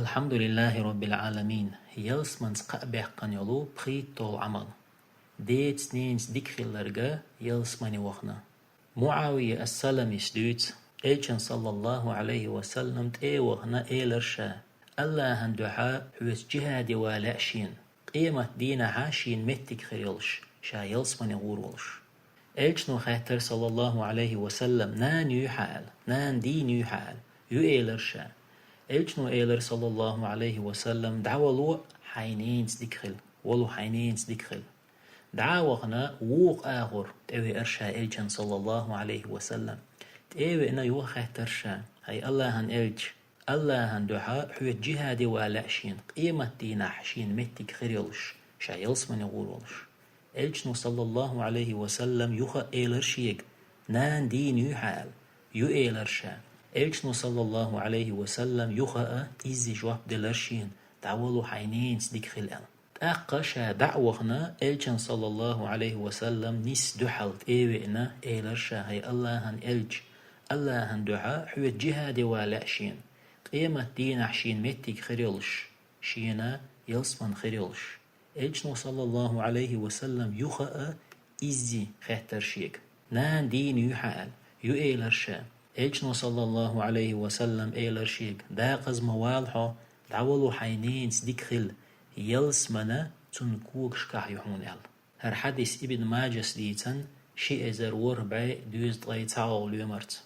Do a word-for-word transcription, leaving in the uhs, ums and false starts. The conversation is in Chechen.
الحمد لله رب العالمين. Ялсманца кхаъ баьккхина йолу пхийтталгӀа Ӏамал. Деца-ненаца дика хилларг ялсмане вахана. МуӀавия ас-Саламис дуьйцу, Элчан, саллаллаху Ӏалайхи ва саллам, тӀе а вахана, элира ша: «АллахӀан дуьхьа хьоьца жихӀаде ван лаьа шена, къематан дийнахьа шена меттиг хир йолуш, ша ялсмане гӀур волуш». Элчано хаьттира, саллаллаху Ӏалайхи ва саллам: «Нана юй хьан?» – аьлла. «Нана дийна юй хьан?» – аьлла. «Ю», – элира ша. Элчано элира, саллаллаху Ӏалайхи ва саллам: «ДӀавало, хьайн ненаца дика хила. Вало, хьайн ненаца дика хила». ДӀа а вахана, вукху агӀор тӀевеара ша Элчан, саллаллаху Ӏалайхи ва саллам. ТӀе а веана, юха хаьттира ша: «ХӀай АллахӀан Элча, АллахӀан дуьхьа хьоьца жихӀаде ван лаьа шена, къематан дийнахь шена меттиг хир йолуш, ша ялсмане гӀур волуш». Элчано, саллаллаху Ӏалайхи ва саллам, юха а элира шега: «Нана дийна юй хьан?» – аьлла. «Ю», – элира ша. Элчано, саллаллаху Ӏалайхи ва саллам, юха а изза жоп делира шена: «ДӀавало, хьайн ненаца дика хила», – аьлла. ТӀаккха ша дӀа а вахана, Элчан, саллаллаху Ӏалайхи ва саллам, нийса дуьхьал тӀе а веана, элира ша: «ХӀай АллахӀан Элча, АллахӀан дуьхьа хьоьца жихӀаде ван лаьа шена, къематан дийнахь шена меттиг хир йолуш, шена ялсмане хир йолуш». Элчано, саллаллаху Ӏалайхи ва саллам, юха а изза хаьттира шега: «Нана дийна юй хьан?» – аьлла. «Ю», – элира ша. Элчано, саллаллаху Ӏалайхи ва саллам, элира шега: «Декъаза ма вала хьо, дӀавало, хьайн ненаца дика хила, ялсмане цуьнан когашкахь ю хьуна», – аьлла. ХӀара хьадис Ибн Маджас дийцина, ши эзар ворхӀ бӀе дезткъе цхьалгӀа лоьмарца.